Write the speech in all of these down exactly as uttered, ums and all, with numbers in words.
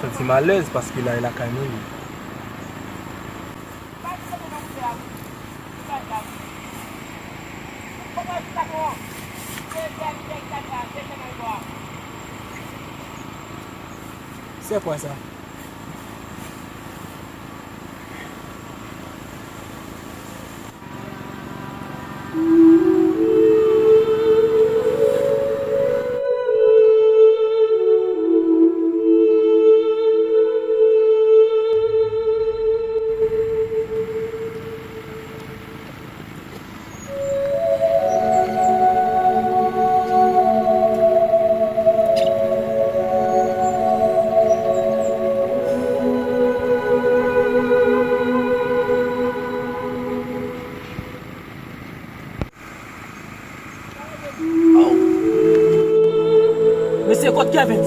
Santi m alèz paske la e lakay mwen li. C'est quoi ça? Mesye, kot Kevin?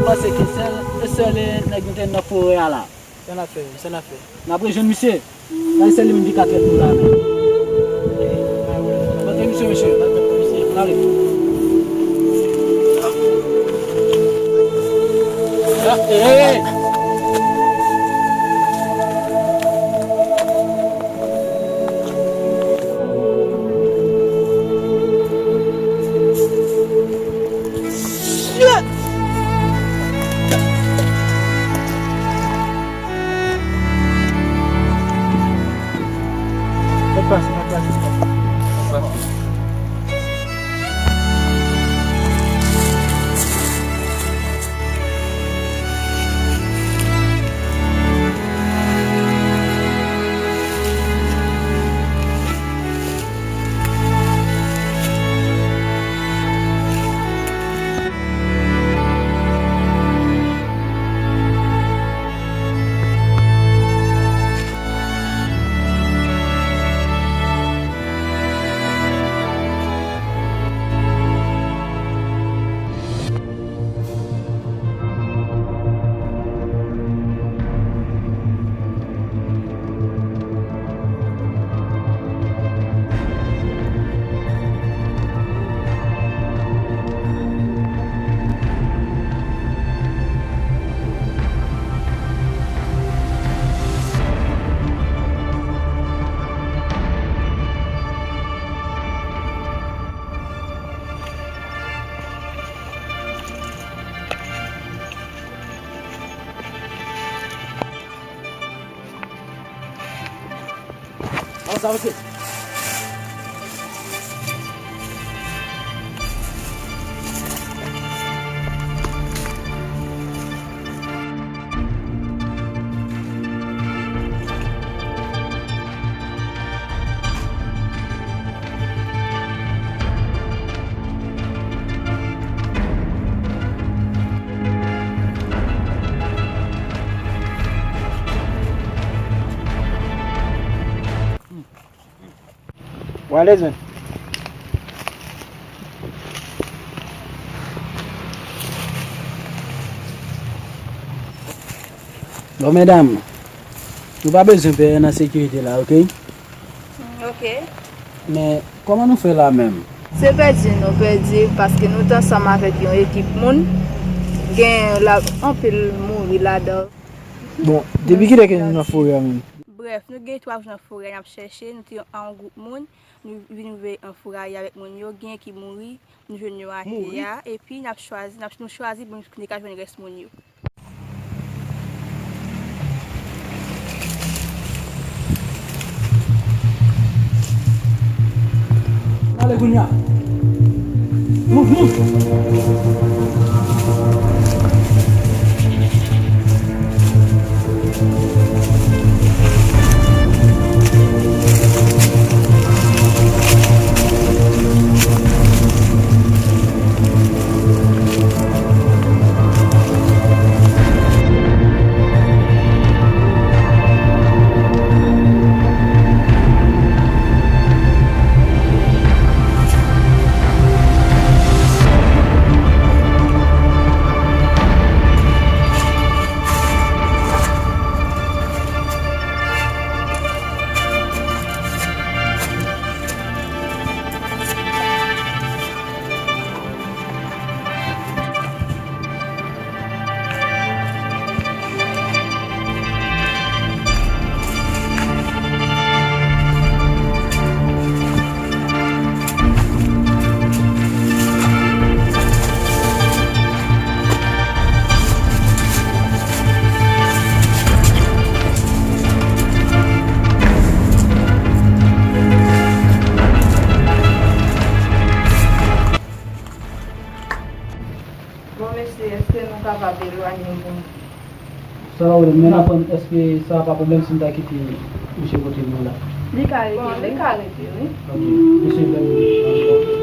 Panse ke sèl, sèl nèg nou te nan forè a la. Sa n ap fè menm? Sa n ap fè? N ap rejwenn misye. Gade se li menm ki ka trèt nou la menm. Monte misye, mesye. Ale. Ah, eh. Shit! Mèt pase, mèt pase. Avanse, avanse. Ou alèz, menm? Bon, medam, nou pa bezwen pè nan sekirite la, oke? Mm, oke. Men, kòman nou fè la menm? Se pèdi nou pèdi, paske nou t ansanm avèk yon ekip moun. Gen la, anpil mouri ladan. Bon, depi kilè ke nou nan forè a menm? Brèf, nou gen twa jou nan forè a, n ap chèche, nou te an gwoup moun, nou vin rive an forè a avèk moun yo, gen ki mouri, nou jwenn yo atè a, epi n ap chwazi, n ap, nou chwazi pou nou ka jwenn rès moun yo. Ale kounye a. Mouv, mouv. Bon, mesye, èske nou kapab elwanye yon bon? Sa pa pwoblèm, men n aprann, èske sa pa pwoblèm si n ta kite misye kote nou la? Li ka rete, wi. Bon, li ka rete, wi. Ok, mesye, bèl.